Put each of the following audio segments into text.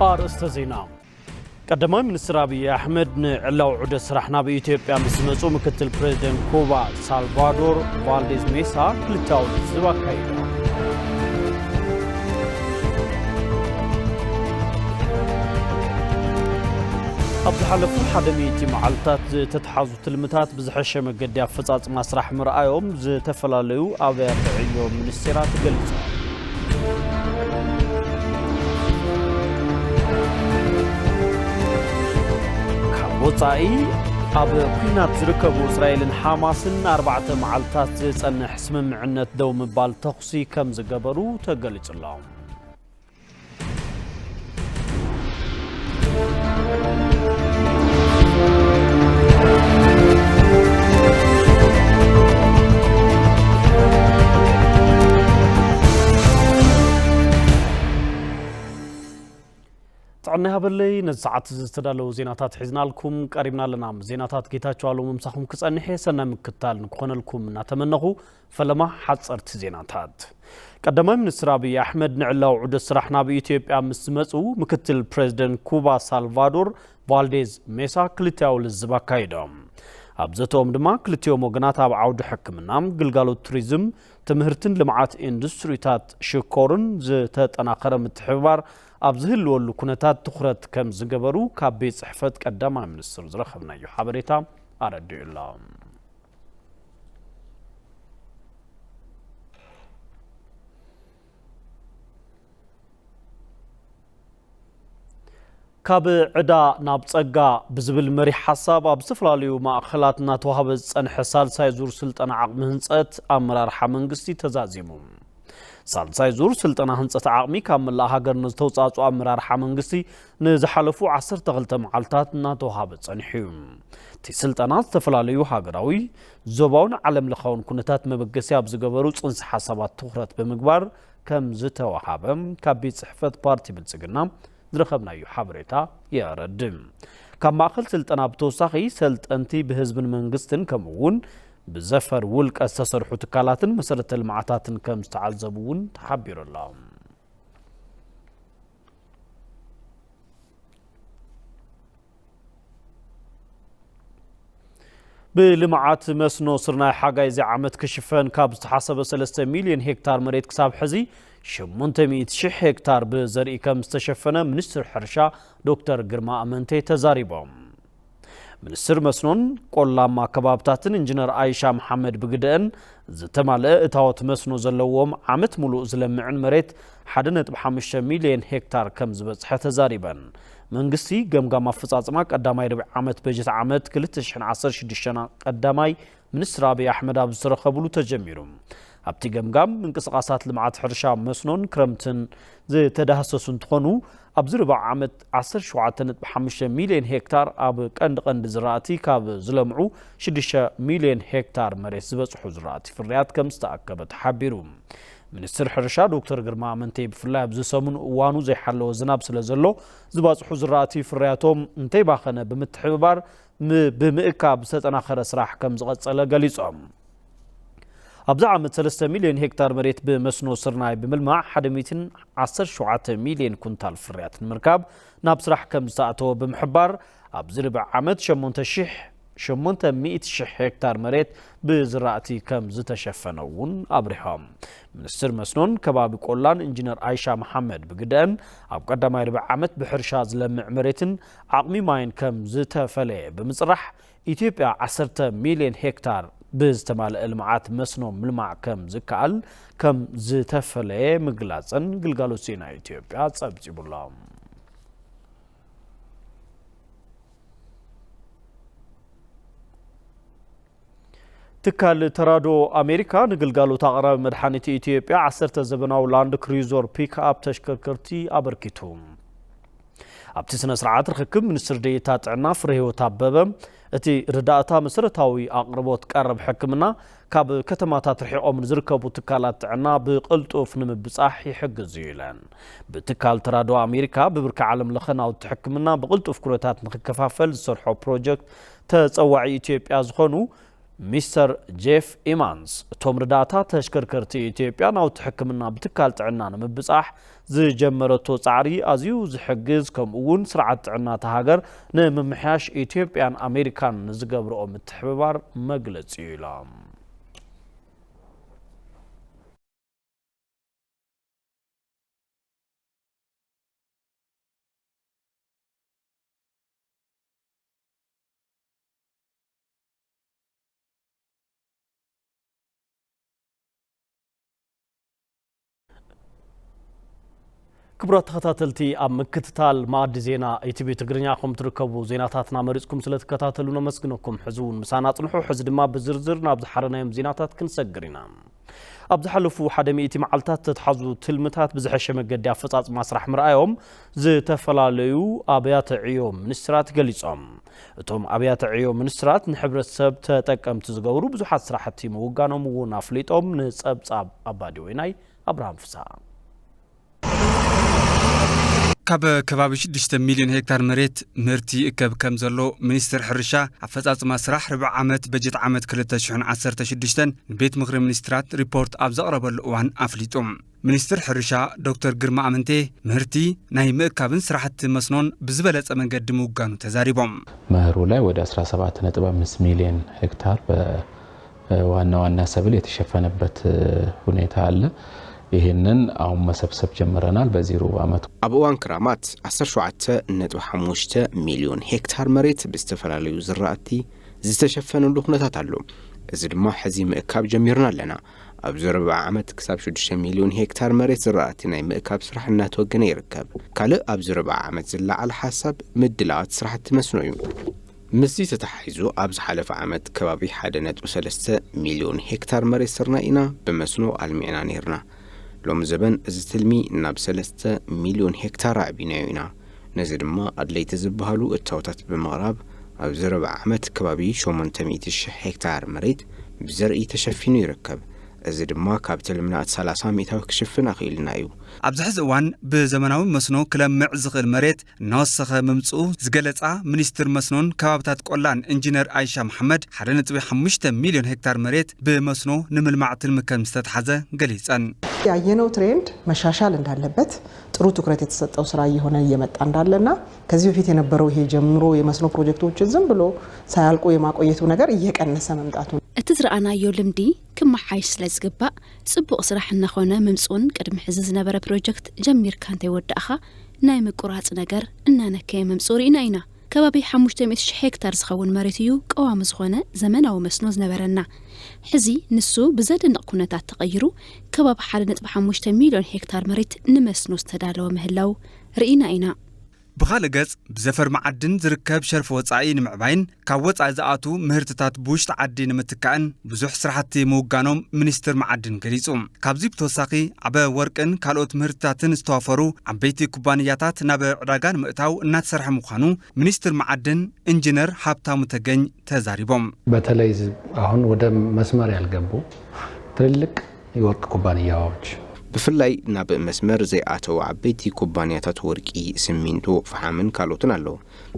ኣርእስተ ዜና። ቀዳማይ ሚኒስትር ኣብይ ኣሕመድ ንዕላዊ ዑደት ስራሕ ናብ ኢትዮጵያ ምስ መጹ፣ ምክትል ፕሬዚደንት ኩባ ሳልቫዶር ቫልዴዝ ሜሳ ክልተኣዊ ልዝብ ኣካይዶም። ኣብ ዝሓለፉ ሓደ ሚእቲ መዓልታት ዝተተሓዙ ትልምታት ብዝሐሸ መገዲ ኣፈጻጽማ ስራሕ ምርኣዮም ዝተፈላለዩ ኣብያተ ዕዮ ሚኒስቴራት ገሊጾም። ካብ ወጻኢ፣ ኣብ ኲናት ዝርከቡ እስራኤልን ሓማስን ኣርባዕተ መዓልታት ዝጸንሕ ስምምዕነት ደው ምባል ተኹሲ ከም ዝገበሩ ተገሊጹ ኣሎ። ጥዕና ይሃበለይ። ነዚ ሰዓት እዚ ዝተዳለዉ ዜናታት ሒዝናልኩም ቀሪብና ኣለና። ዜናታት ጌታቸው ኣለሙ ምሳኹም ክጸንሕ እየ። ሰናይ ምክትታል ንክኾነልኩም እናተመነኹ፣ ፈለማ ሓጸርቲ ዜናታት። ቀዳማይ ሚኒስትር ኣብይ ኣሕመድ ንዕላዊ ዑደት ስራሕ ናብ ኢትዮጵያ ምስ ዝመጹ፣ ምክትል ፕሬዚደንት ኩባ ሳልቫዶር ቫልዴዝ ሜሳ ክልተያዊ ልዝብ ኣካይዶም። ኣብ ዘተኦም ድማ ክልቲኦም ወገናት ኣብ ዓውዲ ሕክምና፣ ግልጋሎት ቱሪዝም፣ ትምህርትን ልምዓት ኢንዱስትሪታት ሽኮርን ዝተጠናኸረ ምትሕብባር ኣብ ዝህልወሉ ኩነታት ትኹረት ከም ዝገበሩ ካብ ቤት ጽሕፈት ቀዳማይ ሚኒስትር ዝረኸብናዮ ሓበሬታ ኣረዲኡ ኣሎ። ካብ ዕዳ ናብ ጸጋ ብዝብል መሪሕ ሓሳብ ኣብ ዝተፈላለዩ ማእኸላት እናተዋህበ ዝጸንሐ ሳልሳይ ዙር ስልጠና ዓቕሚ ህንጸት ኣመራርሓ መንግስቲ ተዛዚሙ። ሳልሳይ ዙር ስልጠና ህንጸት ዓቕሚ ካብ መላእ ሃገር ንዝተውጻእጹ ኣመራርሓ መንግስቲ ንዝሓለፉ ዓሰርተ ክልተ መዓልታት እናተዋሃበ ጸኒሑ እዩ። እቲ ስልጠና ዝተፈላለዩ ሃገራዊ፣ ዞባውን ዓለም ለኻውን ኩነታት መበገሲ ኣብ ዝገበሩ ጽንሰ ሓሳባት ትኹረት ብምግባር ከም ዝተዋሃበ ካብ ቤት ጽሕፈት ፓርቲ ብልጽግና ዝረኸብናዮ ሓበሬታ የረድእ። ካብ ማእኸል ስልጠና ብተወሳኺ ሰልጠንቲ ብህዝብን መንግስትን ከምኡ እውን ብዘፈር ውልቀ ዝተሰርሑ ትካላትን መሰረተ ልምዓታትን ከም ዝተዓዘቡ እውን ተሓቢሩ ኣሎ። ብልምዓት መስኖ ስርናይ ሓጋይ እዚ ዓመት ክሽፈን ካብ ዝተሓሰበ ሰለስተ ሚልዮን ሄክታር መሬት ክሳብ ሕዚ ሸሞንተ ሚእቲ ሺሕ ሄክታር ብዘርኢ ከም ዝተሸፈነ ሚኒስትር ሕርሻ ዶክተር ግርማ ኣመንቴ ተዛሪቦም። ሚኒስትር መስኖን ቆላማ ከባብታትን ኢንጂነር ኣይሻ መሓመድ ብግደአን፣ ዝተማልአ እታወት መስኖ ዘለዎም ዓመት ሙሉእ ዝለምዕን መሬት ሓደ ነጥቢ ሓሙሽተ ሚልዮን ሄክታር ከም ዝበጽሐ ተዛሪበን። መንግስቲ ገምጋም ኣፈጻጽማ ቀዳማይ ርብዒ ዓመት በጀት ዓመት ክልተ ሽሕን ዓሰርተ ሽዱሽተን ቀዳማይ ሚኒስትር ኣብይ ኣሕመድ ኣብ ዝተረኸብሉ ተጀሚሩ። ኣብቲ ገምጋም ምንቅስቓሳት ልምዓት ሕርሻ መስኖን ክረምትን ዝተዳህሰሱ እንትኾኑ፣ ኣብዚ ርብዒ ዓመት ዓሰርተ ሸውዓተ ነጥቢ ሓሙሽተ ሚልዮን ሄክታር ኣብ ቀንዲ ቀንዲ ዝራእቲ ካብ ዝለምዑ ሽዱሽተ ሚልዮን ሄክታር መሬት ዝበፅሑ ዝራእቲ ፍርያት ከም ዝተኣከበ ተሓቢሩ። ሚኒስትር ሕርሻ ዶክተር ግርማ ኣመንቴ ብፍላይ ኣብዚ ሰሙን እዋኑ ዘይሓለወ ዝናብ ስለ ዘሎ ዝባፅሑ ዝራእቲ ፍርያቶም እንተይባኸነ ብምትሕብባር ም-፣ ብምእካብ ዝተጠናኸረ ስራሕ ከም ዝቐጸለ ገሊጾም። ኣብዚ ዓመት ሰለስተ ሚልዮን ሄክታር መሬት ብመስኖ ስርናይ ብምልማዕ ሓደ ሚእትን ዓሰርተ ሸውዓተ ሚልዮን ኩንታል ፍርያት ንምርካብ ናብ ስራሕ ከም ዝተኣተወ ብምሕባር፣ ኣብዚ ርብዒ ዓመት ሸሞንተ ሺሕ፣ ሸሞንተ ሚእቲ ሺሕ ሄክታር መሬት ብዝራእቲ ከም ዝተሸፈነ እውን ኣብሪሆም። ሚኒስትር መስኖን ከባቢ ቆላን ኢንጂነር ኣይሻ መሓመድ ብግደአን፣ ኣብ ቀዳማይ ርብዒ ዓመት ብሕርሻ ዝለምዕ መሬትን ዓቕሚ ማይን ከም ዝተፈለየ ብምጽራሕ፣ ኢትዮጵያ ዓሰርተ ሚልዮን ሄክታር ብዝተማልአ ልምዓት መስኖ ምልማዕ ከም ዝከኣል ከም ዝተፈለየ ምግላጸን ግልጋሎት ዜና ኢትዮጵያ ጸብጺቡ'ሎ። ትካል ተራድኦ ኣሜሪካ ንግልጋሎት ኣቕራቢ መድሓኒት ኢትዮጵያ ዓሰርተ ዘበናዊ ላንድ ክሩዘር ፒክኣፕ ተሽከርከርቲ ኣበርኪቱ። ኣብቲ ስነ ስርዓት ርኽክብ ሚኒስትር ዴኤታ ጥዕና ፍረህይወት ኣበበ፣ እቲ ርዳእታ መሰረታዊ ኣቕርቦት ቀረብ ሕክምና ካብ ከተማታት ርሒቖም ንዝርከቡ ትካላት ጥዕና ብቕልጡፍ ንምብጻሕ ይሕግዝ እዩ ኢለን። ብትካል ተራድኦ ኣሜሪካ ብብርኪ ዓለም ለኸ ናውቲ ሕክምና ብቕልጡፍ ኩነታት ንክከፋፈል ዝሰርሖ ፕሮጀክት ተጸዋዒ ኢትዮጵያ ዝኾኑ ሚስተር ጄፍ ኢማንስ፣ እቶም ርዳእታት ተሽከርከርቲ ኢትዮጵያ ናውቲ ሕክምና ብትካል ጥዕና ንምብጻሕ ዝጀመረቶ ጻዕሪ ኣዝዩ ዝሕግዝ፣ ከምኡ እውን ስርዓት ጥዕና እታ ሃገር ንምምሕያሽ ኢትዮጵያን ኣሜሪካን ንዝገብርኦ ምትሕብባር መግለጺ እዩ ኢሎም። ክቡራት ተኸታተልቲ፣ ኣብ ምክትታል መኣዲ ዜና ኢቲቪ ትግርኛ ከም ትርከቡ፣ ዜናታትና መሪጽኩም ስለ ትከታተሉ ነመስግነኩም። ሕዚ እውን ምሳና ጽንሑ። ሕዚ ድማ ብዝርዝር ናብ ዝሓረናዮም ዜናታት ክንሰግር ኢና። ኣብ ዝሓለፉ ሓደ ሚእቲ መዓልታት ዝተትሓዙ ትልምታት ብዝሐሸ መገዲ ኣፈጻጽማ ስራሕ ምርኣዮም ዝተፈላለዩ ኣብያተ ዕዮ ሚኒስትራት ገሊጾም። እቶም ኣብያተ ዕዮ ሚኒስትራት ንሕብረተሰብ ተጠቀምቲ ዝገብሩ ብዙሓት ስራሕቲ ምውጋኖም እውን ኣፍሊጦም። ንጸብጻብ ኣባዲ ወይናይ፣ ኣብርሃም ፍስሃ። ካብ ከባቢ ሽዱሽተ ሚልዮን ሄክታር መሬት ምህርቲ ይእከብ ከም ዘሎ ሚኒስትር ሕርሻ ኣፈጻጽማ ስራሕ ርብዕ ዓመት በጀት ዓመት ክልተ ሽሕን ዓሰርተ ሽዱሽተን ንቤት ምኽሪ ሚኒስትራት ሪፖርት ኣብ ዘቕረበሉ እዋን ኣፍሊጡ። ሚኒስትር ሕርሻ ዶክተር ግርማ ኣመንቴ፣ ምህርቲ ናይ ምእካብን ስራሕቲ መስኖን ብዝበለጸ መንገዲ ምውጋኑ ተዛሪቦም። መኸሩ ላይ ወደ አስራ ሰባት ነጥብ አምስት ሚሊዮን ሄክታር በ ዋና ዋና ሰብል የተሸፈነበት ሁኔታ አለ። ይህንን አሁን መሰብሰብ ጀምረናል። በዚህ ሩብ ዓመት ኣብ እዋን ክራማት ዓሰርተ ሸውዓተ ነጥቢ ሓሙሽተ ሚልዮን ሄክታር መሬት ብዝተፈላለዩ ዝራእቲ ዝተሸፈነሉ ኩነታት ኣሎ። እዚ ድማ ሕዚ ምእካብ ጀሚርና ኣለና። ኣብዚ ርብዓ ዓመት ክሳብ ሽዱሽተ ሚልዮን ሄክታር መሬት ዝራእቲ ናይ ምእካብ ስራሕ እናተወገነ ይርከብ። ካልእ ኣብዚ ርብዓ ዓመት ዝለዓል ሓሳብ ምድላዋት ስራሕቲ መስኖ እዩ። ምስዚ ተተሓሒዙ ኣብ ዝሓለፈ ዓመት ከባቢ ሓደ ነጥቢ ሰለስተ ሚልዮን ሄክታር መሬት ስርናይ ኢና ብመስኖ ኣልሚዕና ነይርና። ሎሚ ዘበን እዚ ትልሚ ናብ ሰለስተ ሚልዮን ሄክታር ኣዕቢናዮ ኢና። ነዚ ድማ ኣድለይቲ ዝበሃሉ እታወታት ብምቕራብ ኣብዚ ርብዓ ዓመት ከባቢ ሸሞንተ ሚእቲ ሽሕ ሄክታር መሬት ብዘርኢ ተሸፊኑ ይርከብ። እዚ ድማ ካብ ትልምና እቲ ሰላሳ ሚእታዊ ክሽፍን ኣኽኢልና እዩ። ኣብዚ ሕዚ እዋን ብዘመናዊ መስኖ ክለምዕ ዝኽእል መሬት እናወሰኸ ምምፅኡ ዝገለፃ ሚኒስትር መስኖን ከባብታት ቆላን ኢንጂነር ኣይሻ መሓመድ፣ ሓደ ነጥቢ ሓሙሽተ ሚልዮን ሄክታር መሬት ብመስኖ ንምልማዕ ትልሚ ከም ዝተትሓዘ ገሊፀን። ያየነው ትሬንድ መሻሻል እንዳለበት፣ ጥሩ ትኩረት የተሰጠው ስራ እየሆነ እየመጣ እንዳለና ከዚህ በፊት የነበረው ይሄ ጀምሮ የመስኖ ፕሮጀክቶችን ዝም ብሎ ሳያልቁ የማቆየቱ ነገር እየቀነሰ መምጣቱ። እቲ ዝረኣናዮ ልምዲ ክመሓይሽ ስለ ዝግባእ፣ ጽቡቕ ስራሕ እናኾነ ምምጽኡን ቅድሚ ሕዚ ዝነበረ ፕሮጀክት ጀሚርካ እንተይወዳእኻ ናይ ምቁራጽ ነገር እናነከየ ምምጽኡ ርኢና ኢና። ከባቢ ሓሙሽተ ሚእቲ ሽሕ ሄክታር ዝኸውን መሬት እዩ ቀዋሚ ዝኾነ ዘመናዊ መስኖ ዝነበረና። ሕዚ ንሱ ብዘደንቕ ኩነታት ተቐይሩ ከባቢ ሓደ ነጥቢ ሓሙሽተ ሚልዮን ሄክታር መሬት ንመስኖ ዝተዳለወ ምህላው ርኢና ኢና። ብኻልእ ገጽ፣ ብዘፈር መዓድን ዝርከብ ሸርፊ ወጻኢ ንምዕባይን ካብ ወጻኢ ዝኣቱ ምህርትታት ብውሽጢ ዓዲ ንምትካእን ብዙሕ ስራሕቲ ምውጋኖም ሚኒስትር መዓድን ገሊጹ። ካብዚ ብተወሳኺ፣ ዓበ ወርቅን ካልኦት ምህርትታትን ዝተዋፈሩ ዓበይቲ ኩባንያታት ናብ ዕዳጋ ንምእታው እናተሰርሐ ምዃኑ ሚኒስትር መዓድን ኢንጂነር ሃብታሙ ተገኝ ተዛሪቦም። በተለይ ዝ-፣ አሁን ወደ መስመር ያልገቡ ትልልቅ የወርቅ ኩባንያዎች። ብፍላይ ናብ መስመር ዘይኣተዉ ዓበይቲ ኩባንያታት ወርቂ፣ ሲሚንቶ፣ ፈሓምን ካልኦትን ኣለዉ።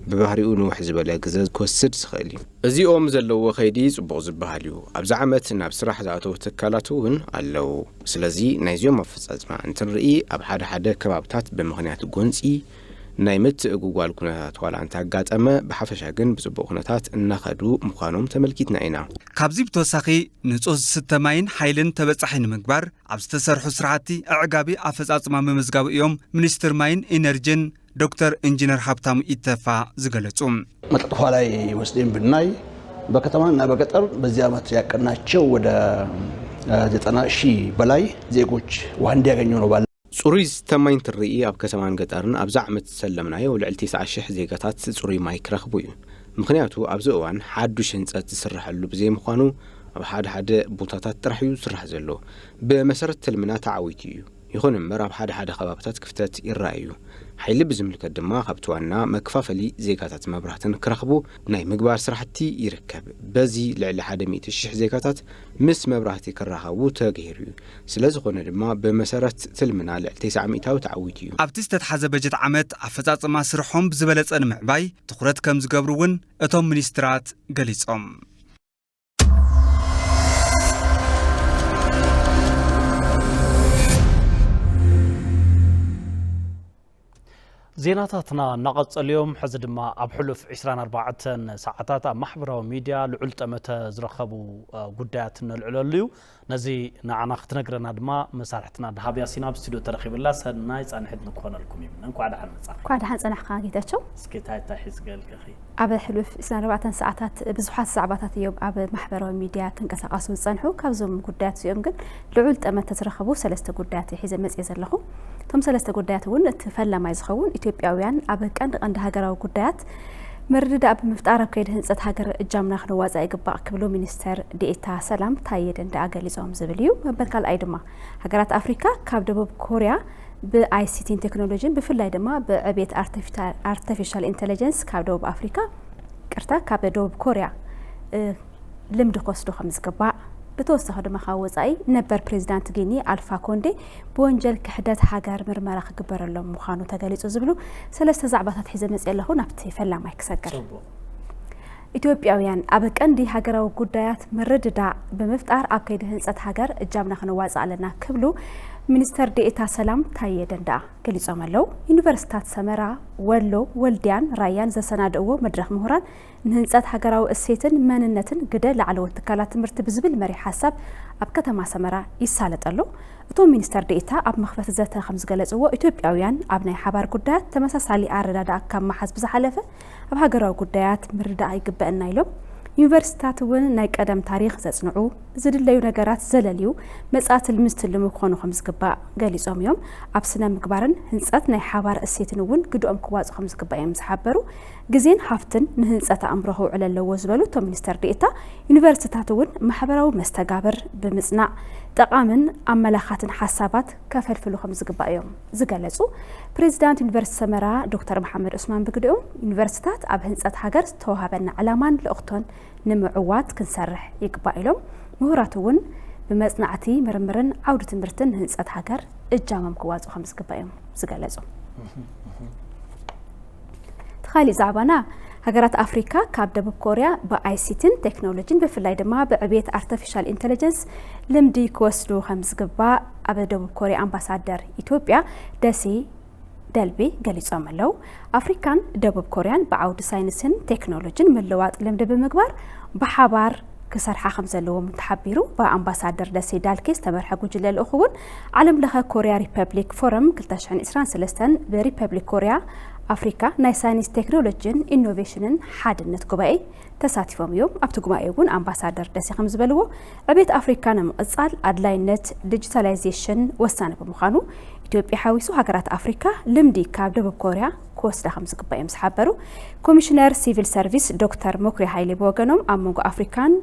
ብባህሪኡ ንውሕ ዝበለ ግዘ ክወስድ ዝኽእል እዩ። እዚኦም ዘለዎ ከይዲ ጽቡቕ ዝበሃል እዩ። ኣብዚ ዓመት ናብ ስራሕ ዝኣተዉ ትካላት እውን ኣለዉ። ስለዚ ናይዚኦም ኣፈጻጽማ እንትንርኢ፣ ኣብ ሓደ ሓደ ከባብታት ብምኽንያት ጎንጺ ናይ ምትእጉጓል ኩነታት ዋላ እንተኣጋጠመ፣ ብሓፈሻ ግን ብጽቡቕ ኩነታት እናኸዱ ምዃኖም ተመልኪትና ኢና። ካብዚ ብተወሳኺ፣ ንጹህ ዝስተ ማይን ሓይልን ተበጻሒ ንምግባር ኣብ ዝተሰርሑ ስራሕቲ ኣዕጋቢ ኣፈጻጽማ ምምዝጋቡ እዮም ሚኒስትር ማይን ኢነርጂን ዶክተር ኢንጂነር ሃብታሙ ኢተፋ ዝገለጹ። መጠጥ ውሃ ላይ ወስደን ብናይ፣ በከተማና በገጠር በዚህ ዓመት ያቀድናቸው ወደ፣ እ፣ ዘጠና ሺህ በላይ ዜጎች ውሃ እንዲያገኙ ነው ባለ ጽሩይ ዝስተ ማይ እንትርኢ፣ ኣብ ከተማን ገጠርን ኣብዚ ዓመት ዝሰለምናዮ ልዕሊ ተስዓ ሽሕ ዜጋታት ጽሩይ ማይ ክረኽቡ እዩ። ምኽንያቱ፣ ኣብዚ እዋን ሓዱሽ ህንጸት ዝስረሐሉ ብዘይምዃኑ፣ ኣብ ሓደ ሓደ ቦታታት ጥራሕ እዩ ዝስራሕ ዘሎ። ብመሰረት ትልምና ተዓዊቱ እዩ። ይኹን እምበር፣ ኣብ ሓደ ሓደ ከባብታት ክፍተት ይረኣይ እዩ። ሓይሊ ብዝምልከት ድማ፣ ካብቲ ዋና መከፋፈሊ ዜጋታት መብራህትን ክረኽቡ ናይ ምግባር ስራሕቲ ይርከብ። በዚ ልዕሊ ሓደ ሚእቲ ሽሕ ዜጋታት ምስ መብራህቲ ክራኸቡ ተገይሩ እዩ። ስለ ዝኾነ ድማ፣ ብመሰረት ትልምና ልዕሊ ተስዓ ሚእታዊ ተዓዊቱ እዩ። ኣብቲ ዝተትሓዘ በጀት ዓመት ኣፈጻጽማ ስርሖም ብዝበለጸ ንምዕባይ ትኹረት ከም ዝገብሩ እውን እቶም ሚኒስትራት ገሊጾም። ዜናታትና እናቐጸሉ እዮም። ሕዚ ድማ ኣብ ሕሉፍ ዕስራን ኣርባዕተን ሰዓታት ኣብ ማሕበራዊ ሚድያ ልዑል ጠመተ ዝረኸቡ፣ እ፣ ጉዳያት እነልዕለሉ እዩ። ነዚ ንዓና ክትነግረና ድማ መሳርሕትና ደሃብ ያሲን ኣብ ስቱድዮ ተረኺብላ። ሰናይ ጻንሒት ንክኾነልኩም ይምነ። እንኳዕ ደሓን መጻኺ። እንኳዕ ደሓን ጸናሕካ ጌታቸው። እስኪ እንታይ እንታይ ሒዝገልኪ? ኣብ ሕሉፍ ዕስራን ኣርባዕተን ሰዓታት ብዙሓት ዛዕባታት እዮም ኣብ ማሕበራዊ ሚድያ ክንቀሳቐሱ ዝጸንሑ። ካብዞም ጉዳያት እዚኦም ግን ልዑል ጠመተ ዝረኸቡ ሰለስተ ጉዳያት ሒዘ መጽየ ዘለኹ። እቶም ሰለስተ ጉዳያት እውን እቲ ፈላማይ ዝኸውን ኢትዮጵያውያን ኣብ ቀንዲ ቀንዲ ሃገራዊ ጉዳያት ምርድዳእ ብምፍጣር ኣብ ከይዲ ህንጸት ሃገር እጃምና ክንዋጻእ ይግባእ ክብሉ ሚኒስተር ዴኤታ ሰላም ታየ ደንደኣ ገሊጾም ዝብል እዩ። መበል ካልኣይ ድማ ሃገራት ኣፍሪካ ካብ ደቡብ ኮርያ ብኣይሲቲን ቴክኖሎጂን ብፍላይ ድማ ብዕቤት ኣርቲፊሻል ኢንቴሊጀንስ ካብ ደቡብ ኣፍሪካ ቅርታ ካብ ደቡብ ኮርያ፣ እ፣ ልምዲ ክወስዱ ከም ዝግባእ፣ ብተወሳኺ ድማ ካብ ወፃኢ ነበር ፕሬዚዳንት ጊኒ ኣልፋ ኮንዴ ብወንጀል ክሕደት ሃገር ምርመራ ክግበረሎም ምዃኑ ተገሊጹ ዝብሉ ሰለስተ ዛዕባታት ሒዘ መፅየ ኣለኹ። ናብቲ ፈላማይ ክሰግር። ጽቡቕ። ኢትዮጵያውያን ኣብ ቀንዲ ሃገራዊ ጉዳያት ምርድዳእ ብምፍጣር ኣብ ከይዲ ህንጸት ሃገር እጃምና ክንዋጽእ ኣለና ክብሉ ሚኒስተር ዴኤታ ሰላም ታየ ደንደኣ ገሊጾም ኣለዉ። ዩኒቨርሲታት ሰመራ፣ ወሎ፣ ወልድያን ራያን ዘሰናድእዎ መድረኽ ምሁራን ንህንጸት ሃገራዊ እሴትን መንነትን ግደ ላዕለዎት ትካላት ትምህርቲ ብዝብል መሪሕ ሓሳብ ኣብ ከተማ ሰመራ ይሳለጥ ኣሎ። እቶም ሚኒስተር ዴኤታ ኣብ መኽፈቲ ዘተ ከም ዝገለጽዎ፣ ኢትዮጵያውያን ኣብ ናይ ሓባር ጉዳያት ተመሳሳሊ ኣረዳድኣ ካብ መሓዝ ብዝሓለፈ ኣብ ሃገራዊ ጉዳያት ምርዳእ ይግበአና ኢሎም። ዩኒቨርሲታት እውን ናይ ቀደም ታሪኽ ዘጽንዑ፣ ዝድለዩ ነገራት ዘለልዩ፣ መጻኢ ትልሚ ዝትልሙ ክኾኑ ከም ዝግባእ ገሊጾም እዮም። ኣብ ስነ ምግባርን ህንጸት ናይ ሓባር እሴትን እውን ግድኦም ክዋጹ ከም ዝግባእ እዮም ዝሓበሩ። ግዜን ሃፍትን ንህንጸት ኣእምሮ ክውዕል ኣለዎ ዝበሉ እቶም ሚኒስተር ዴኤታ፣ ዩኒቨርሲታት እውን ማሕበራዊ መስተጋብር ብምጽናዕ ጠቓምን ኣመላኻትን ሓሳባት ከፈልፍሉ ከም ዝግባእ እዮም ዝገለጹ። ፕሬዚዳንት ዩኒቨርሲቲ ሰመራ ዶክተር መሓመድ ዑስማን ብግዲኦም፣ ዩኒቨርሲታት ኣብ ህንጸት ሃገር ዝተዋሃበና ዕላማን ልእኽቶን ንምዕዋት ክንሰርሕ ይግባእ ኢሎም፣ ምሁራት እውን ብመጽናዕቲ ምርምርን ዓውዲ ትምህርትን ንህንጸት ሃገር እጃሞም ክዋጽኡ ከም ዝግባእ እዮም ዝገለጹ። እቲ ካሊእ ዛዕባና፣ ሃገራት ኣፍሪካ ካብ ደቡብ ኮርያ ብኣይሲቲን ቴክኖሎጂን ብፍላይ ድማ ብዕብየት ኣርቲፊሻል ኢንተለጀንስ ልምዲ ክወስዱ ከም ዝግባእ ኣብ ደቡብ ኮርያ ኣምባሳደር ኢትዮጵያ ደሴ ደልቤ ገሊጾም ኣለዉ። ኣፍሪካን ደቡብ ኮርያን ብዓውዲ ሳይንስን ቴክኖሎጂን ምልዋጥ ልምዲ ብምግባር ብሓባር ክሰርሓ ከም ዘለዎም ተሓቢሩ። ብኣምባሳደር ደሴ ዳልኬ ዝተመርሐ ጉጅለ ልኡኽ እውን ዓለም ለኸ ኮርያ ሪፐብሊክ ፎረም ክልተ ሽሕን ዕስራን ሰለስተን ብሪፐብሊክ ኮርያ ኣፍሪካ ናይ ሳይንስ ቴክኖሎጂን ኢኖቬሽንን ሓድነት ጉባኤ ተሳቲፎም እዮም። ኣብቲ ጉባኤ እውን ኣምባሳደር ደሴ ከም ዝበልዎ፣ ዕቤት ኣፍሪካ ንምቕጻል ኣድላይነት ዲጂታላይዜሽን ወሳኒ ብምዃኑ፣ ኢትዮጵያ ሓዊሱ ሃገራት ኣፍሪካ ልምዲ ካብ ደቡብ ኮርያ ክወስዳ ከም ዝግባእ እዮም ዝሓበሩ። ኮሚሽነር ሲቪል ሰርቪስ ዶክተር መኩሪያ ሃይሌ ብወገኖም፣ ኣብ መንጎ ኣፍሪካን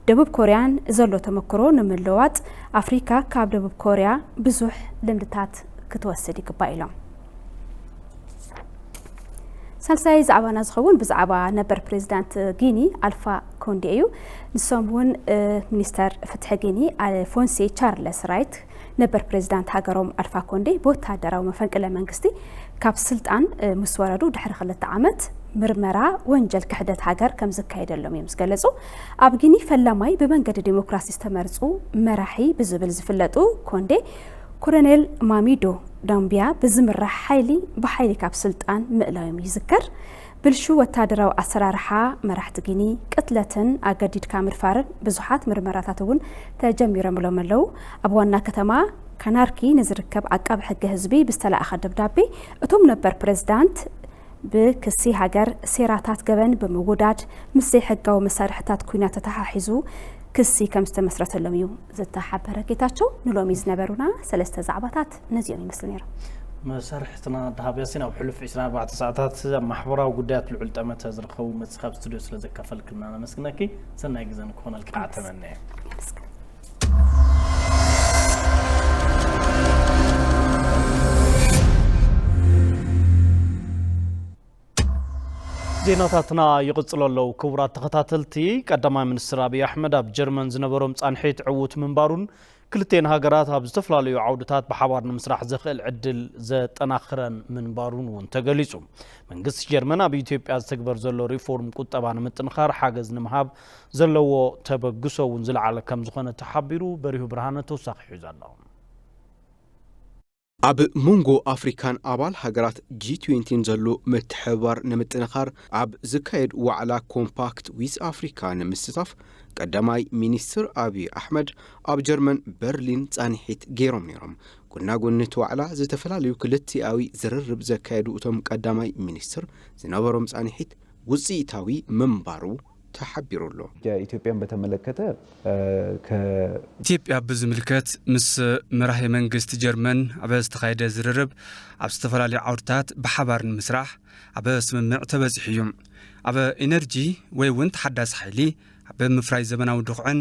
ደቡብ ኮርያን ዘሎ ተመክሮ ንምልዋጥ ኣፍሪካ ካብ ደቡብ ኮርያ ብዙሕ ልምድታት ክትወስድ ይግባእ ኢሎም። ሳልሳይ ዛዕባና ዝኸውን ብዛዕባ ነበር ፕሬዚዳንት ጊኒ ኣልፋ ኮንዴ እዩ። ንሶም እውን፣ እ፣ ሚኒስተር ፍትሒ ጊኒ ኣልፎንሴ ቻርለስ ራይት ነበር ፕሬዚዳንት ሃገሮም ኣልፋ ኮንዴ ብወታደራዊ መፈንቅለ መንግስቲ ካብ ስልጣን፣ እ፣ ምስ ወረዱ ድሕሪ ክልተ ዓመት ምርመራ ወንጀል ክሕደት ሃገር ከም ዝካየደሎም እዮም ዝገለጹ። ኣብ ጊኒ ፈላማይ ብመንገዲ ዲሞክራሲ ዝተመርጹ መራሒ ብዝብል ዝፍለጡ ኮንዴ፣ ኮሎኔል ማሚዶ ዳምቢያ ብዝምራሕ ሓይሊ ብሓይሊ ካብ ስልጣን ምእላዮም ይዝከር። ብልሹ ወታደራዊ ኣሰራርሓ መራሕቲ ጊኒ፣ ቅትለትን ኣገዲድካ ምድፋርን ብዙሓት ምርመራታት እውን ተጀሚሮምሎም ኣለዉ። ኣብ ዋና ከተማ ካናርኪ ንዝርከብ ዓቃቢ ሕጊ ህዝቢ ብዝተላእኸ ደብዳቤ፣ እቶም ነበር ፕሬዝዳንት ብክሲ ሃገር ሴራታት ገበን ብምውዳድ ምስ ዘይሕጋዊ መሳርሕታት ኲናት ተተሓሒዙ ክሲ ከም ዝተመስረተሎም እዩ ዝተሓበረ። ጌታቸው፣ ንሎሚ ዝነበሩና ሰለስተ ዛዕባታት ነዚኦም ይመስሉ ነይሮም። መሳርሕትና ደሃብ ያሲን፣ ኣብ ሕሉፍ ዕስራን ኣርባዕተን ሰዓታት ኣብ ማሕበራዊ ጉዳያት ልዑል ጠመተ ዝረኸቡ መጽኻ ኣብ ስቱድዮ ስለ ዘካፈልክልና ነመስግነኪ። ሰናይ ግዜ ንክኾነልኪ ከዓ ተመነየ። የመስግን። ዜናታትና ይቕጽሉ ኣለዉ። ክቡራት ተኸታተልቲ፣ ቀዳማይ ሚኒስትር ኣብይ ኣሕመድ ኣብ ጀርመን ዝነበሮም ጻንሒት ዕዉት ምንባሩን ክልቴን ሃገራት ኣብ ዝተፈላለዩ ዓውድታት ብሓባር ንምስራሕ ዘኽእል ዕድል ዘጠናኽረን ምንባሩን እውን ተገሊጹ። መንግስቲ ጀርመን ኣብ ኢትዮጵያ ዝትግበር ዘሎ ሪፎርም ቁጠባ ንምጥንኻር ሓገዝ ንምሃብ ዘለዎ ተበግሶ እውን ዝለዓለ ከም ዝኾነ ተሓቢሩ። በሪሁ ብርሃነ ተወሳኺ ሒዙ ኣሎ። ኣብ መንጎ ኣፍሪካን ኣባል ሃገራት ጂ ትዌንቲን ዘሎ ምትሕብባር ንምጥንኻር ኣብ ዝካየድ ዋዕላ ኮምፓክት ዊዝ ኣፍሪካ ንምስታፍ ቀዳማይ ሚኒስትር ኣብይ ኣሕመድ ኣብ ጀርመን በርሊን ጻንሒት ገይሮም ነይሮም። ጎናጎኒ እቲ ዋዕላ ዝተፈላለዩ ክልቲኣዊ ዝርርብ ዘካየዱ እቶም ቀዳማይ ሚኒስትር ዝነበሮም ጻንሒት ውፅኢታዊ ምንባሩ ተሓቢሩ ኣሎ። ኢትዮጵያን በተመለከተ ኢትዮጵያ ብዝምልከት ምስ መራሄ መንግስት ጀርመን ኣብ ዝተኻየደ ዝርርብ ኣብ ዝተፈላለዩ ዓውድታት ብሓባር ንምስራሕ ኣብ ስምምዕ ተበፂሑ እዩ። ኣብ ኢነርጂ ወይ እውን ተሓዳሲ ሓይሊ፣ ኣብ ምፍራይ ዘበናዊ ድኹዕን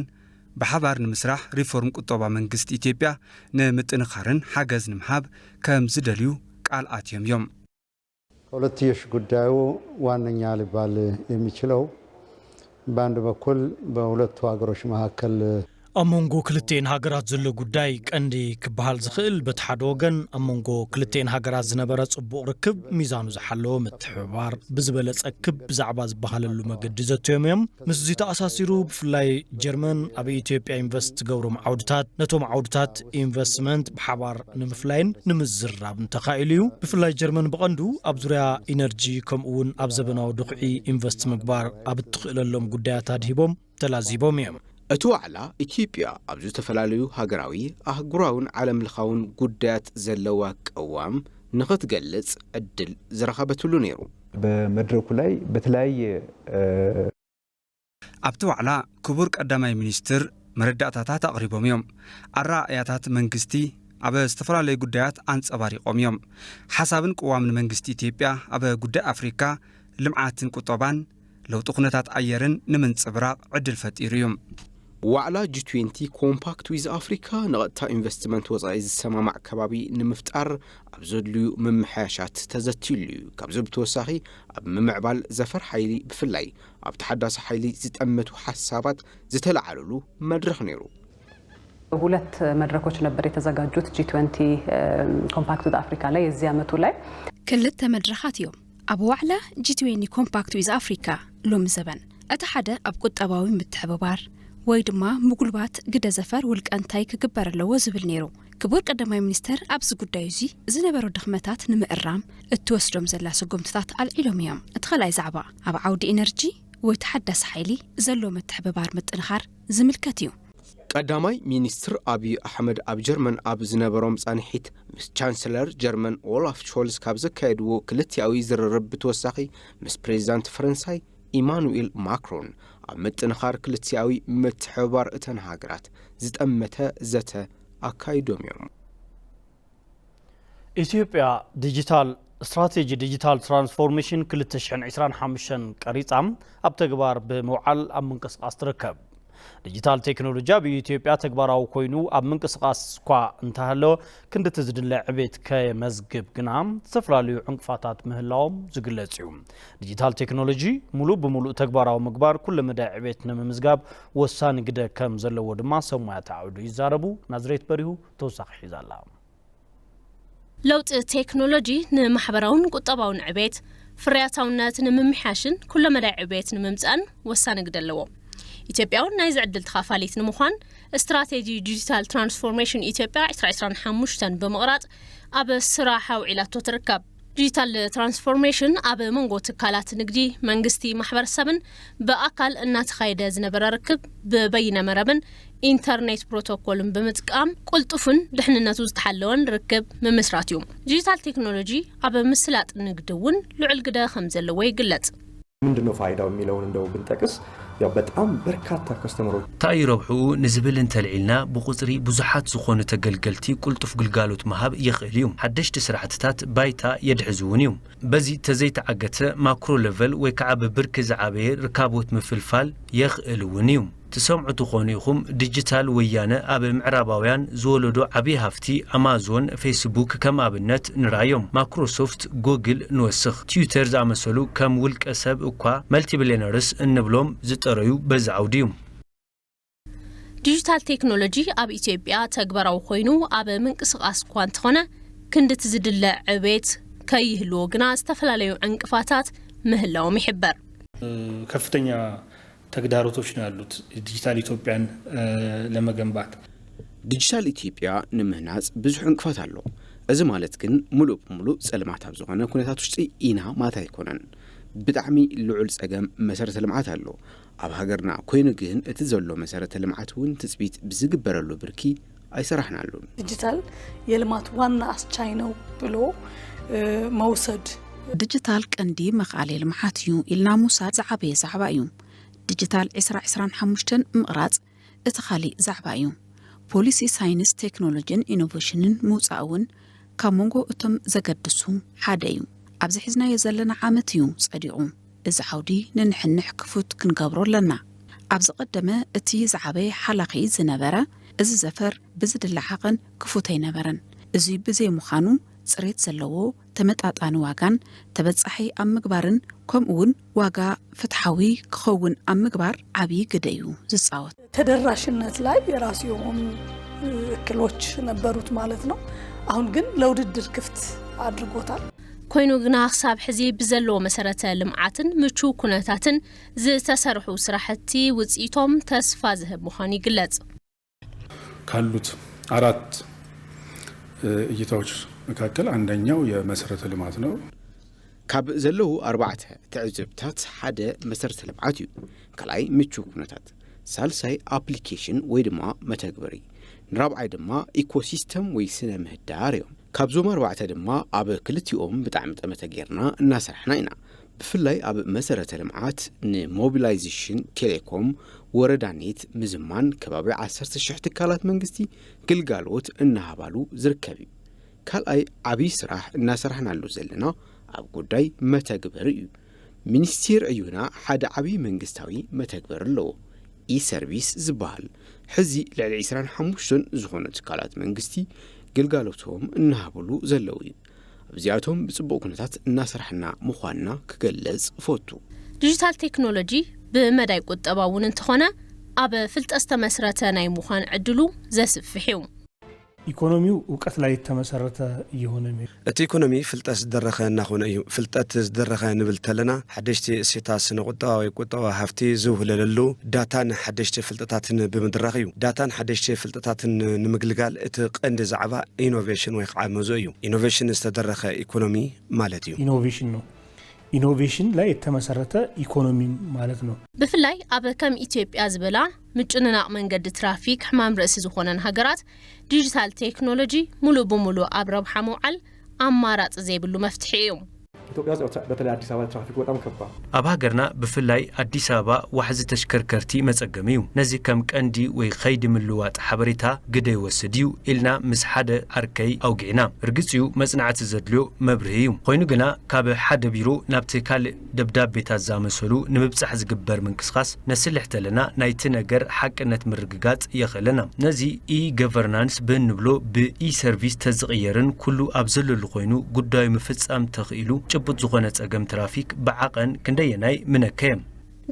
ብሓባር ንምስራሕ ሪፎርም ቁጠባ መንግስት ኢትዮጵያ ንምጥንኻርን ሓገዝ ንምሃብ ከም ዝደልዩ ቃል ኣትዮም እዮም። ከሁለትዮሽ ጉዳዩ ዋነኛ ሊባል የሚችለው በአንድ በኩል በሁለቱ ሀገሮች መካከል ኣብ መንጎ ክልቲኤን ሃገራት ዘሎ ጉዳይ ቀንዲ ክበሃል ዝኽእል በቲ ሓደ ወገን ኣብ መንጎ ክልቲኤን ሃገራት ዝነበረ ጽቡቕ ርክብ ሚዛኑ ዝሓለወ ምትሕብባር ብዝበለጸ ክብ ብዛዕባ ዝበሃለሉ መገዲ ዘትዮም እዮም። ምስዚ ተኣሳሲሩ ብፍላይ ጀርመን ኣብ ኢትዮጵያ ኢንቨስት ትገብሮም ዓውድታት ነቶም ዓውድታት ኢንቨስትመንት ብሓባር ንምፍላይን ንምዝርራብን ተኻኢሉ እዩ። ብፍላይ ጀርመን ብቐንዱ ኣብ ዙርያ ኢነርጂ ከምኡ እውን ኣብ ዘበናዊ ድኹዒ ኢንቨስት ምግባር ኣብ እትኽእለሎም ጉዳያት ኣድሂቦም ተላዚቦም እዮም። እቲ ዋዕላ ኢትዮጵያ ኣብ ዝተፈላለዩ ሃገራዊ፣ ኣህጉራውን ዓለምለኻውን ጉዳያት ዘለዋ ቅዋም ንኽትገልጽ ዕድል ዝረኸበትሉ ነይሩ። በመድረኩ ላይ በተለያየ ኣብቲ ዋዕላ ክቡር ቀዳማይ ሚኒስትር መረዳእታታት ኣቕሪቦም እዮም። ኣረኣእያታት መንግስቲ ኣብ ዝተፈላለዩ ጉዳያት ኣንጸባሪቖም እዮም። ሓሳብን ቅዋምን መንግስቲ ኢትዮጵያ ኣብ ጉዳይ ኣፍሪካ፣ ልምዓትን ቁጠባን፣ ለውጢ ኩነታት ኣየርን ንምንጽብራቕ ዕድል ፈጢሩ እዩ። ዋዕላ ጂ ትዌንቲ ኮምፓክት ዊዝ ኣፍሪካ ንቐጥታ ኢንቨስትመንት ወፃኢ ዝሰማማዕ ከባቢ ንምፍጣር ኣብ ዘድልዩ ምምሕያሻት ተዘትዩሉ እዩ። ካብዚ ብተወሳኺ ኣብ ምምዕባል ዘፈር ሓይሊ ብፍላይ ኣብ ተሓዳሲ ሓይሊ ዝጠመቱ ሓሳባት ዝተለዓለሉ መድረኽ ነይሩ። ሁለት መድረኮች ነበር የተዘጋጁት ጂ ትዌንቲ ኮምፓክት ዊዝ ኣፍሪካ ላይ የዚህ ዓመቱ ላይ ክልተ መድረኻት እዮም ኣብ ዋዕላ ጂ ትዌንቲ ኮምፓክት ዊዝ ኣፍሪካ ሎሚ ዘበን። እቲ ሓደ ኣብ ቁጠባዊ ምትሕብባር ወይ ድማ ምጉልባት ግደ ዘፈር ውልቀ እንታይ ክግበር ኣለዎ ዝብል ነይሩ። ክቡር ቀዳማይ ሚኒስተር ኣብዚ ጉዳይ እዚ ዝነበሩ ድኽመታት ንምእራም እትወስዶም ዘላ ስጉምትታት ኣልዒሎም እዮም። እቲ ካልኣይ ዛዕባ ኣብ ዓውዲ ኢነርጂ ወይ ተሓዳሲ ሓይሊ ዘሎ ምትሕብባር ምጥንኻር ዝምልከት እዩ። ቀዳማይ ሚኒስትር ኣብይ ኣሕመድ ኣብ ጀርመን ኣብ ዝነበሮም ፃንሒት ምስ ቻንስለር ጀርመን ኦላፍ ሾልዝ ካብ ዘካየድዎ ክልቲኣዊ ዝርርብ ብተወሳኺ ምስ ፕሬዚዳንት ፈረንሳይ ኢማኑኤል ማክሮን ኣብ ምጥንኻር ክልቲኣዊ ምትሕብባር እተን ሃገራት ዝጠመተ ዘተ ኣካይዶም እዮም። ኢትዮጵያ ዲጂታል ስትራቴጂ ዲጂታል ትራንስፎርሜሽን ክልተ ሽሕን ዕስራን ሓሙሽተን ቀሪጻ ኣብ ተግባር ብምውዓል ኣብ ምንቅስቃስ ትርከብ። ዲጂታል ቴክኖሎጂ ኣብ ኢትዮጵያ ተግባራዊ ኮይኑ ኣብ ምንቅስቃስ እኳ እንተሃለወ ክንድቲ ዝድለ ዕቤት ከየመዝግብ ግና ዝተፈላለዩ ዕንቅፋታት ምህላዎም ዝግለጽ እዩ። ዲጂታል ቴክኖሎጂ ሙሉእ ብሙሉእ ተግባራዊ ምግባር ኩለ መዳይ ዕቤት ንምምዝጋብ ወሳኒ ግደ ከም ዘለዎ ድማ ሰብ ሞያታት ዓውዱ ይዛረቡ። ናዝሬት በሪሁ ተወሳኺ ሒዛ ኣላ። ለውጢ ቴክኖሎጂ ንማሕበራውን ቁጠባውን ዕቤት፣ ፍርያታውነት ንምምሕያሽን ኩለመዳይ ዕቤት ንምምጻእን ወሳኒ ግደ ኣለዎ። ኢትዮጵያ እውን ናይዚ ዕድል ተኻፋሊት ንምዃን ስትራቴጂ ዲጂታል ትራንስፎርሜሽን ኢትዮጵያ ዕስራ ዕስራን ሓሙሽተን ብምቕራጽ ኣብ ስራሕ ኣውዒላቶ ትርከብ። ዲጂታል ትራንስፎርሜሽን ኣብ መንጎ ትካላት ንግዲ፣ መንግስቲ፣ ማሕበረሰብን ብኣካል እናተኻየደ ዝነበረ ርክብ ብበይነ መረብን ኢንተርኔት ፕሮቶኮልን ብምጥቃም ቅልጡፍን ድሕንነቱ ዝተሓለወን ርክብ ምምስራት እዩ። ዲጂታል ቴክኖሎጂ ኣብ ምስላጥ ንግዲ እውን ልዑል ግደ ከም ዘለዎ ይግለጽ። ምንድነው ፋይዳው የሚለውን እንደው ብንጠቅስ ያው በጣም በርካታ ከስተመሮች እንታይ እዩ ረብሕኡ ንዝብል እንተልዒልና ብቁፅሪ ብዙሓት ዝኾኑ ተገልገልቲ ቅልጡፍ ግልጋሎት ምሃብ ይኽእል እዩ። ሓደሽቲ ስራሕትታት ባይታ የድሕዙ እውን እዩ። በዚ ተዘይተዓገተ ማክሮ ለቨል ወይ ከዓ ብብርኪ ዝዓበየ ርካቦት ምፍልፋል የኽእል እውን እዩ። ትሰምዑ ትኾኑ ኢኹም ዲጂታል ወያነ ኣብ ምዕራባውያን ዝወለዶ ዓብዪ ሃፍቲ ኣማዞን፣ ፌስቡክ ከም ኣብነት ንርኣዮም። ማክሮሶፍት፣ ጎግል ንወስኽ። ትዊተር ዝኣመሰሉ ከም ውልቀ ሰብ እኳ መልቲቢልየነርስ እንብሎም ዝጠረዩ በዚ ዓውዲ እዩ። ዲጂታል ቴክኖሎጂ ኣብ ኢትዮጵያ ተግባራዊ ኮይኑ ኣብ ምንቅስቓስ እኳ እንተኾነ ክንድቲ ዝድለ ዕቤት ከይህልዎ ግና ዝተፈላለዩ ዕንቅፋታት ምህላዎም ይሕበር። ከፍተኛ ተግዳሮቶች ነው ያሉት ዲጂታል ኢትዮጵያን ለመገንባት። ዲጂታል ኢትዮጵያ ንምህናፅ ብዙሕ ዕንቅፋት ኣሎ። እዚ ማለት ግን፣ ምሉእ ብምሉእ ጸልማት ኣብ ዝኾነ ኩነታት ውሽጢ ኢና ማለት ኣይኮነን። ብጣዕሚ ልዑል ጸገም መሰረተ ልምዓት ኣሎ ኣብ ሃገርና። ኮይኑ ግን፣ እቲ ዘሎ መሰረተ ልምዓት እውን ትጽቢት ብዝግበረሉ ብርኪ ኣይሰራሕናሉን። ዲጂታል የልማት ዋና ኣስቻይ ነው ብሎ መውሰድ። ዲጂታል ቀንዲ መኻሊ ልምዓት እዩ ኢልና ምውሳድ ዝዓበየ ዛዕባ እዩ። ዲጂታል ዕስራ ዕስራን ሓሙሽተን ምቕራጽ እቲ ካሊእ ዛዕባ እዩ። ፖሊሲ ሳይንስ፣ ቴክኖሎጂን ኢኖቬሽንን ምውጻእ እውን ካብ መንጎ እቶም ዘገድሱ ሓደ እዩ። ኣብዚ ሒዝናዮ ዘለና ዓመት እዩ ጸዲቑ። እዚ ዓውዲ ንንሕንሕ ክፉት ክንገብሮ ኣለና። ኣብ ዝቐደመ እቲ ዝዓበየ ሓላኺ ዝነበረ፣ እዚ ዘፈር ብዝድለ ዓቐን ክፉት ኣይነበረን። እዚ ብዘይ ምዃኑ፣ ጽሬት ዘለዎ ተመጣጣኒ ዋጋን ተበጻሒ ኣብ ምግባርን ከምኡ እውን ዋጋ ፍትሓዊ ክኸውን ኣብ ምግባር ዓብዪ ግደ እዩ ዝጻወት። ተደራሽነት ላይ የራሱ የሆኑ እክሎች ነበሩት ማለት ነው። አሁን ግን ለውድድር ክፍት አድርጎታል። ኮይኑ ግና ክሳብ ሕዚ ብዘለዎ መሰረተ ልምዓትን ምቹው ኩነታትን ዝተሰርሑ ስራሕቲ ውፅኢቶም ተስፋ ዝህብ ምዃኑ ይግለጽ። ካሉት አራት እይታዎች መካከል አንደኛው የመሰረተ ልማት ነው። ካብ ዘለዉ ኣርባዕተ ትዕዝብታት ሓደ መሰረተ ልምዓት እዩ። ካልኣይ ምቹው ኩነታት፣ ሳልሳይ ኣፕሊኬሽን ወይ ድማ መተግበሪ፣ ንራብዓይ ድማ ኢኮሲስተም ወይ ስነ ምህዳር እዮም። ካብዞም ኣርባዕተ ድማ ኣብ ክልቲኦም ብጣዕሚ ጠመተ ጌርና እናሰራሕና ኢና። ብፍላይ ኣብ መሰረተ ልምዓት ንሞቢላይዜሽን፣ ቴሌኮም፣ ወረዳ ኔት ምዝማን ከባቢ ዓሰርተ ሽሕ ትካላት መንግስቲ ግልጋሎት እናሃባሉ ዝርከብ እዩ። ካልኣይ ዓብዪ ስራሕ እናሰራሕናሉ ዘለና ኣብ ጉዳይ መተግበሪ እዩ። ሚኒስቴር ዕዩና ሓደ ዓብዪ መንግስታዊ መተግበሪ ኣለዎ፣ ኢሰርቪስ ዝበሃል። ሕዚ ልዕሊ ዕስራን ሓሙሽተን ዝኾኑ ትካላት መንግስቲ ግልጋሎቶም እናሃብሉ ዘለዉ እዩ። ኣብዚኣቶም ብፅቡቕ ኩነታት እናሰራሕና ምዃንና ክገልፅ እፈቱ። ዲጂታል ቴክኖሎጂ ብመዳይ ቁጠባ እውን እንተኾነ ኣብ ፍልጠት ዝተመስረተ ናይ ምዃን ዕድሉ ዘስፍሕ እዩ። ኢኮኖሚው እውቀት ላይ የተመሰረተ እየሆነ መ- እቲ ኢኮኖሚ ፍልጠት ዝደረኸ እናኾነ እዩ። ፍልጠት ዝደረኸ ንብል ተለና ሓደሽቲ እሴታት ስነ ቁጠባ ወይ ቁጠባ ሃፍቲ ዝውህለለሉ ዳታን ሓደሽቲ ፍልጠታትን ብምድራኽ እዩ። ዳታን ሓደሽቲ ፍልጠታትን ንምግልጋል እቲ ቀንዲ ዛዕባ ኢኖቬሽን ወይ ከዓ መዞ እዩ። ኢኖቬሽን ዝተደረኸ ኢኮኖሚ ማለት እዩ። ኢኖቬሽን ነው። ኢኖቬሽን ላይ የተመሰረተ ኢኮኖሚ ማለት ነው። ብፍላይ ኣብ ከም ኢትዮጵያ ዝበላ ምጭንናቕ መንገዲ ትራፊክ ሕማም ርእሲ ዝኾነን ሃገራት ዲጂታል ቴክኖሎጂ ሙሉእ ብሙሉእ ኣብ ረብሓ ምውዓል ኣማራፂ ዘይብሉ መፍትሒ እዩ። ኢትዮጵያ ውስጥ በተለይ አዲስ አበባ ትራፊክ በጣም ከባድ። ኣብ ሃገርና ብፍላይ ኣዲስ ኣበባ ዋሕዚ ተሽከርከርቲ መጸገሚ እዩ። ነዚ ከም ቀንዲ ወይ ኸይዲ ምልዋጥ ሓበሬታ ግደ ይወስድ እዩ ኢልና ምስ ሓደ ዓርከይ ኣውጊዕና። ርግጽ እዩ መጽናዕቲ ዘድልዮ መብርሂ እዩ። ኮይኑ ግና ካብ ሓደ ቢሮ ናብቲ ካልእ ደብዳቤታት ዝኣመሰሉ ንምብጻሕ ዝግበር ምንቅስቓስ ነስልሕ ተለና ናይቲ ነገር ሓቅነት ምርግጋጽ የኽእለና። ነዚ ኢ-ገቨርናንስ ብእንብሎ ብኢ-ሰርቪስ ተዝቕየርን ኩሉ ኣብ ዘለሉ ኮይኑ ጉዳዩ ምፍጻም ተኽኢሉ ጭቡጥ ዝኾነ ጸገም ትራፊክ ብዓቐን ክንደየናይ ምነከየ።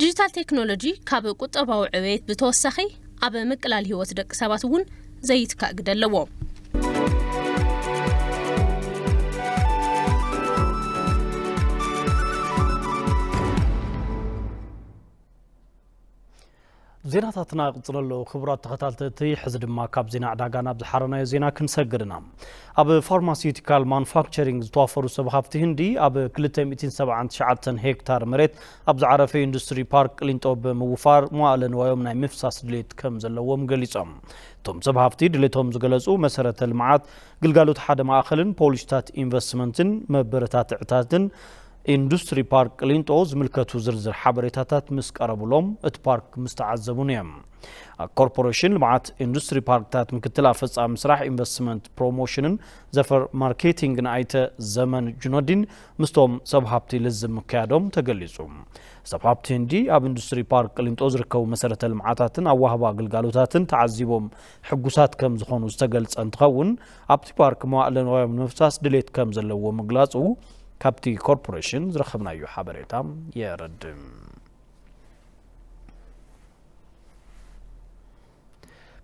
ዲጂታል ቴክኖሎጂ ካብ ቁጠባዊ ዕቤት ብተወሳኺ ኣብ ምቅላል ህይወት ደቂ ሰባት እውን ዘይትካእ ግደ ኣለዎ። ዜናታትና ይቕጽሉ ኣለዉ። ክቡራት ተኸታተልቲ፣ ሕዚ ድማ ካብ ዜና ዕዳጋ ናብ ዝሓረናዮ ዜና ክንሰግድ ኢና። ኣብ ፋርማሲዩቲካል ማኑፋክቸሪንግ ዝተዋፈሩ ሰብ ሃፍቲ ህንዲ ኣብ ክልተ ሚእትን ሰብዓን ትሽዓተን ሄክታር መሬት ኣብ ዝዓረፈ ኢንዱስትሪ ፓርክ ቅሊንጦ ብምውፋር መዋእለ ንዋዮም ናይ ምፍሳስ ድሌት ከም ዘለዎም ገሊጾም። እቶም ሰብ ሃፍቲ ድሌቶም ዝገለጹ መሰረተ ልምዓት፣ ግልጋሎት ሓደ ማእኸልን ፖሊሲታት ኢንቨስትመንትን መበረታትዕታትን ኢንዱስትሪ ፓርክ ቅሊንጦ ዝምልከቱ ዝርዝር ሓበሬታታት ምስ ቀረቡሎም እቲ ፓርክ ምስ ተዓዘቡን እዮም። ኮርፖሬሽን ልምዓት ኢንዱስትሪ ፓርክታት ምክትል ኣፈፃሚ ስራሕ ኢንቨስትመንት ፕሮሞሽንን ዘፈር ማርኬቲንግን ኣይተ ዘመን ጁነዲን ምስቶም ሰብ ሃብቲ ልዝብ ምክያዶም ተገሊፁ። ሰብ ሃብቲ ህንዲ ኣብ ኢንዱስትሪ ፓርክ ቅሊንጦ ዝርከቡ መሰረተ ልምዓታትን ኣዋህባ ግልጋሎታትን ተዓዚቦም ሕጉሳት ከም ዝኾኑ ዝተገልጸ እንትኸውን፣ ኣብቲ ፓርክ መዋእለ ንዋዮም ንምፍሳስ ድሌት ከም ዘለዎ ምግላጹ ካብቲ ኮርፖሬሽን ዝረኸብናዮ ሓበሬታ የረድእ።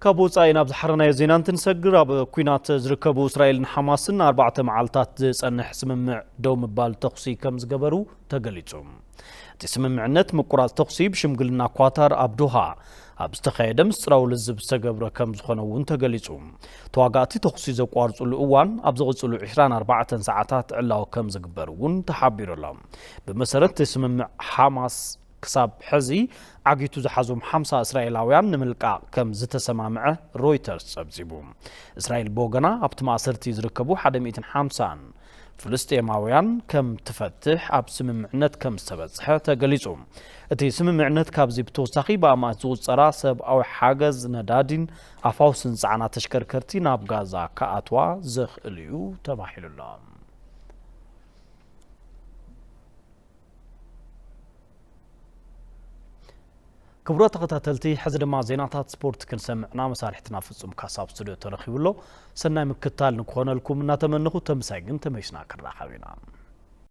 ካብ ወፃኢ ናብ ዝሓረናዮ ዜና እንትንሰግር፣ ኣብ ኩናት ዝርከቡ እስራኤልን ሓማስን ኣርባዕተ መዓልታት ዝፀንሕ ስምምዕ ደው ምባል ተኹሲ ከም ዝገበሩ ተገሊጹ። እቲ ስምምዕነት ምቁራጽ ተኹሲ ብሽምግልና ኳታር ኣብ ዶሃ ኣብ ዝተኻየደ ምስጢራዊ ልዝብ ዝተገብረ ከም ዝኾነ እውን ተገሊጹ። ተዋጋእቲ ተኹሲ ዘቋርጹሉ እዋን ኣብ ዝቕጽሉ ዕስራን ኣርባዕተን ሰዓታት ዕላዊ ከም ዝግበር እውን ተሓቢሩ ኣሎ። ብመሰረት እቲ ስምምዕ ሓማስ ክሳብ ሕዚ ዓጊቱ ዝሓዞም ሓምሳ እስራኤላውያን ንምልቃቕ ከም ዝተሰማምዐ ሮይተርስ ጸብጺቡ። እስራኤል ብወገና ኣብቲ ማእሰርቲ ዝርከቡ ሓደ ሚእትን ሓምሳን ፍልስጤማውያን ከም ትፈትሕ ኣብ ስምምዕነት ከም ዝተበጽሐ ተገሊጹ። እቲ ስምምዕነት ካብዚ ብተወሳኺ ብኣማት ዝቑጸራ ሰብኣዊ ሓገዝ፣ ነዳዲን ኣፋውስን ዝጸዓና ተሽከርከርቲ ናብ ጋዛ ክኣትዋ ዘኽእል እዩ ተባሂሉ ኣሎ። ክቡራት ተኸታተልቲ፣ ሕዚ ድማ ዜናታት ስፖርት ክንሰምዕና መሳርሕትና ፍጹም ካሳ ኣብ ስቱድዮ ተረኺቡ ኣሎ። ሰናይ ምክትታል ንክኾነልኩም እናተመነኹ፣ ተምሳይ ግን ተመይስና ክራኸብ ኢና።